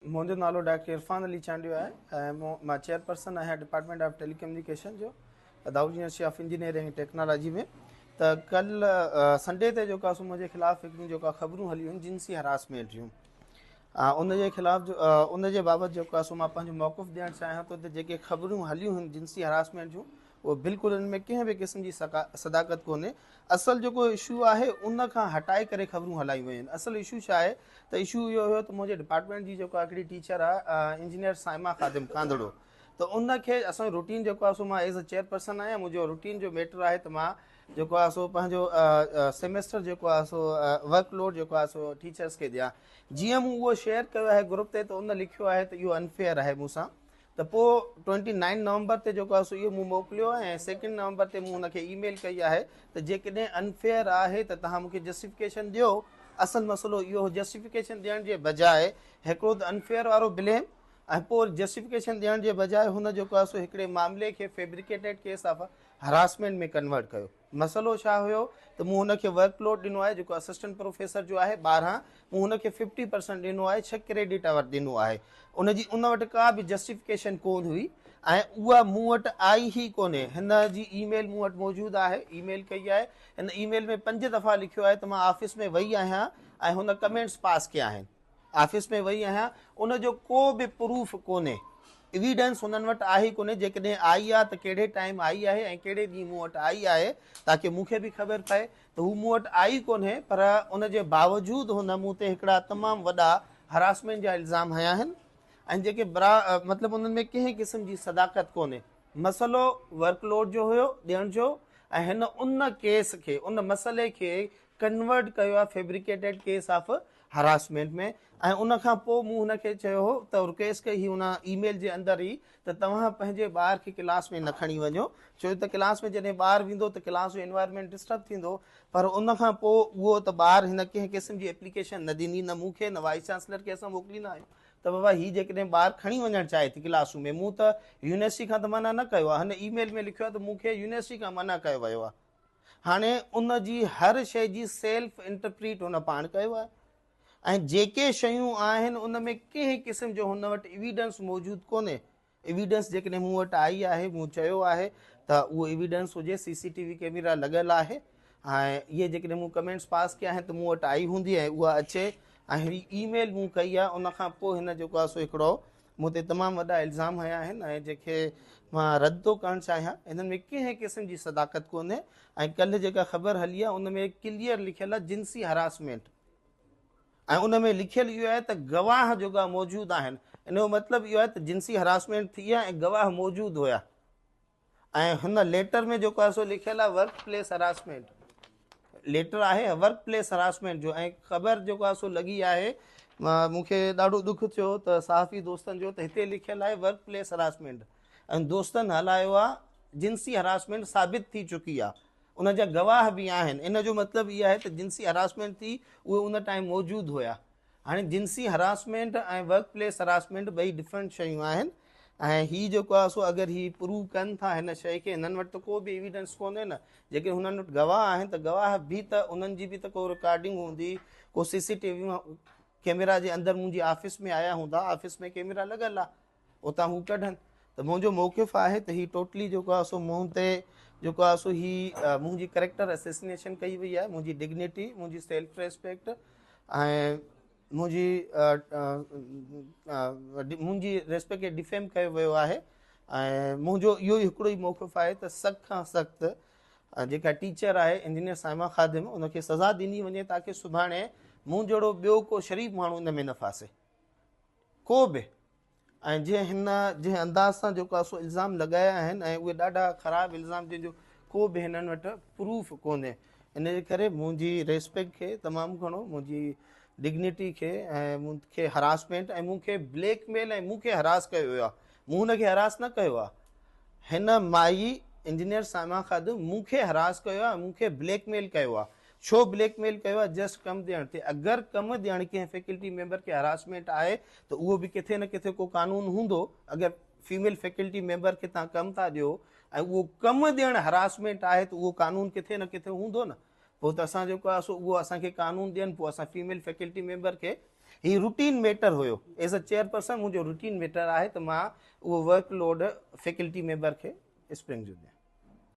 منهنجو نالو ڊاڪٽر عرفان علي چانڊيو آهي ۽ مان چيئرپرسن آهيان ڊپارٽمينٽ آف ٽيلي ڪميونيڪيشن جو Dawood university of engineering technology ۾. ته ڪل سنڊي تي جيڪو آهي سو منهنجي خلاف هڪڙيون جيڪا خبرون هليون آهن جنسي هراسمينٽ جون، ان جي خلاف ان جي بابت جيڪو آهي سو مان پنهنجو موقف ڏيڻ چاهيان ٿو ته جيڪي خبرون هليون آهن جنسي هراسمينٽ جون، اهو بلڪل ان ۾ ڪنهن به قسم جي صداقت ڪونهي. اصل جيڪو اشو آهي ان کان هٽائي ڪري خبرون هلايون ويون آهن. اصل اشو ڇا آهي ته اشو اهو هيو ته منهنجي ڊپارٽمينٽ جي جيڪا هڪڙي ٽيچر آهي انجنيئر صائمه خادم ڪانڌڙو، ته ان کي اسان جو روٽين جيڪو آهي سو مان ايز اي چيئرپرسن آهيان، منهنجو روٽين جو ميٽر آهي ته مان جيڪو آهي سو پنهنجو سيمسٽر جيڪو آهي سو ورڪ لوڊ جيڪو آهي سو ٽيچرس کي ڏيان. جيئن مون اهو شيئر ڪيو آهي گروپ تي ته ان لکيو آهي ته اهو انفيئر آهي مون سان. ته پوء ٽوئنٽي نائن نومبر تي جيڪو آهي سو اهو مون موڪليو ۽ سيڪنڊ نومبر تي مون هن کي اي ميل ڪئي آهي ته جيڪڏهن انفيئر آهي ته توهان مون کي جسٽيفڪيشن ڏيو. اصل مسئلو اهو هو، جسٽيفڪيشن ڏيڻ جي بجاء هڪڙو ته انفيئر وارو بليم ۽ پوء جسٽيفڪيشن ڏيڻ جي بجاء هن جيڪو آهي سو هڪڙي معاملي کي fabricated case of harassment ۾ convert ڪيو. مسئلو ڇا هيو ته مون هن کي ورڪ لوڊ ڏنو آهي جيڪو اسسٽنٽ پروفيسر جو آهي 12، مون هن کي ففٽي پرسنٽ ڏنو آهي، 6 ڪريڊٽ آور ڏنو آهي. ان جي ان وٽ ڪا به جسٽيفڪيشن ڪونه هئي ۽ اها مون وٽ آئي ئي ڪونهي. هن جي اي ميل مون وٽ موجود آهي، اي ميل ڪئي آهي. هن اي ميل ۾ 5 دفعا لکيو آهي ته مان آفيس ۾ وئي آهيان ۽ هن ڪمينٽس پاس ڪيا آهن. آفيس ۾ وئي آهيان ان جو ڪو به پروف ڪونهي، ايويڊنس هنن وٽ آهي ئي ڪونهي. جيڪڏهن آئي آ ته ڪهڙي ٽائيم آئي آهي ۽ ڪهڙي ڏينهن مون وٽ آئي آهي، تاڪه مون کي به خبر پئي ته هو مون وٽ آئي ڪونهي. پر ان جي باوجود هن مون تي هڪڙا تمام وڏا هراسمينٽ جا الزام هنيا آهن ۽ جيڪي برا مطلب انهن ۾ ڪنهن قسم جي صداقت ڪونهي. مسئلو ورڪ لوڊ جو هيو ڏيڻ جو ۽ هن ان ڪيس کي، ان مسئلي کي ڪنورٽ ڪيو آهي فيبريڪيٽيڊ ڪيس آف هراسمينٽ ۾. ۽ ان کان پوء مون هن کي چيو هو ته رڪويسٽ ڪئي هئي ان اي ميل جي اندر ئي ته توهان پنهنجي ٻار کي ڪلاس ۾ نه کڻي وڃو، ڇو ته ڪلاس ۾ جڏهن ٻار ويندو ته ڪلاس جو انوائرمينٽ ڊسٽرب ٿيندو. پر ان کان پوء اهو ته ٻار هن ڪنهن قسم جي ايپليڪيشن نه ڏني، نه مون کي نه وائيس چانسلر کي. اسان موڪليندا آهيون ته بابا هي جيڪڏهن ٻار کڻي وڃڻ چاهي ٿي ڪلاس روم ۾، مون ته يونيورسٽي کان ته منع نه ڪيو آهي. هن اي ميل ۾ لکيو آهي ته مون کي يونيورسٽي کان منع ڪيو ويو آهي. هاڻي ان جي هر شيء جي سيلف انٽرپريٽ هن پاڻ ڪيو آهي ۽ جيڪي شيون آهن ان ۾ ڪنهن قسم جو هن وٽ ايويڊنس موجود ڪونهي. ايويڊنس جيڪڏهن مون وٽ آئي آهي، مون چيو آهي ته اهو ايويڊنس هجي، سي سي ٽي وي ڪيميرا لڳل آهي ۽ اهي جيڪڏهن مون ڪمينٽس پاس ڪيا آهن ته مون وٽ آئي هوندي ۽ اها اچي ۽ هي اي ميل مون ڪئي آهي. ان کان پوء هن جيڪو آهي سو هڪڙو مون تي تمام وڏا الزام هنيا آهن ۽ جنهن کي مان رد ٿو ڪرڻ چاهيان. انهن ۾ ڪنهن قسم جي صداقت ڪونهي ۽ ڪلهه جيڪا خبر هلي آهي ان ۾ ڪليئر لکيل آهي جنسي هراسمينٽ ۽ ان ۾ لکيل اهو آهي ته گواهه جوڳا موجود آهن. ان جو مطلب اهو آهي ته جنسي هراسمينٽ ٿي آهي ۽ گواهه موجود هيا ۽ هن ليٽر ۾ جيڪو آهي سو لکيل آهي ورڪ پليس هراسمينٽ، ليٽر آهي ورڪ پليس هراسمينٽ جو ۽ خبر جيڪو آهي سو لڳي آهي. مون کي ڏاڍو ڏک ٿيو ته صحافي دوستن جو ته هتي لکيل آهي ورڪ پليس هراسمينٽ ۽ دوستن هلايو آهي جنسي هراسمينٽ ثابت ٿي چڪي آهي، ان جا گواهه به آهن. ان جو مطلب اهو آهي ته جنسي هراسمينٽ ٿي، اهي ان ٽائيم موجود هيا. هاڻي جنسي هراسمينٽ ۽ ورڪ پليس هراسمينٽ ٻئي ڊفرنٽ شيون آهن ۽ هي جيڪو آهي سو اگر هي پروو ڪن ٿا هن شيء کي، هنن وٽ ته ڪو به ايويڊنس ڪونهي نه. جيڪڏهن هنن وٽ گواهه آهن ته گواهه به ته انهن جي به ته ڪو رڪارڊنگ هوندي، ڪو سي سي ٽي وي ڪيميرا جي اندر منهنجي آفيس ۾ آيا هوندا، آفيس ۾ ڪيميرا لڳل آهي، اتان هو ڪڍن. ته منهنجو موقف آهي ته هي ٽوٽلي جيڪو آهي سو مون تي جيڪو آهي سو هي منهنجي ڪريڪٽر اسيسنيشن ڪئي وئي آهي، منهنجي ڊگنيٽي، منهنجي سيلف ريسپيڪٽ ۽ منهنجي منهنجي ريسپيڪٽ کي ڊفيم ڪيو ويو آهي. ۽ منهنجو اهو ئي هڪڙو ئي موقف آهي ته سخت کان سخت جيڪا ٽيچر آهي انجنيئر صائمه خادم ان کي سزا ڏني وڃي تاڪه سڀاڻي مون جهڙو ٻيو ڪو شريف ماڻهو ان ۾ نه ڦاسي ڪو به. ۽ جنهن هن جنهن انداز سان جيڪو آهي سو الزام لڳايا آهن ۽ اهي ڏاڍا خراب الزام جنهن جو ڪو به هنن وٽ پروف ڪونهي، ان جي ڪري منهنجي ريسپيڪٽ کي تمام گهڻو، منهنجي ڊگنيٽي کي ۽ مون کي هراسمينٽ ۽ مون کي بليڪ ميل ۽ مون کي هراس ڪيو ويو آهي. مون هن کي هراس نه ڪيو آهي، هن مائي انجنيئر صائمه خادم مون کي هراس ڪيو آهي، مون کي بليڪ ميل ڪيو آهي. ڇو بليڪ ميل ڪيو آهي؟ جسٽ ڪم ڏيڻ تي. اگر ڪم ڏيڻ ڪنهن فيڪلٽي ميمبر کي هراسمينٽ آهي ته اهو به ڪٿي نه ڪٿي ڪو قانون هوندو. اگر فيميل فيڪلٽي ميمبر کي توهان ڪم ٿا ڏيو ۽ اهو ڪم ڏيڻ هراسمينٽ آهي ته اهو قانون ڪٿي نه ڪٿي هوندو نه. پوء ته اسان جيڪو آهي سو اهو اسان کي قانون ڏين، پوء اسان فيميل فيڪلٽي ميمبر کي هي روٽين ميٽر هيو. ايز ا چيئرپرسن منهنجو روٽين ميٽر آهي ته مان اهو ورڪ لوڊ فيڪلٽي ميمبر کي اسپرنگ جو ڏيان.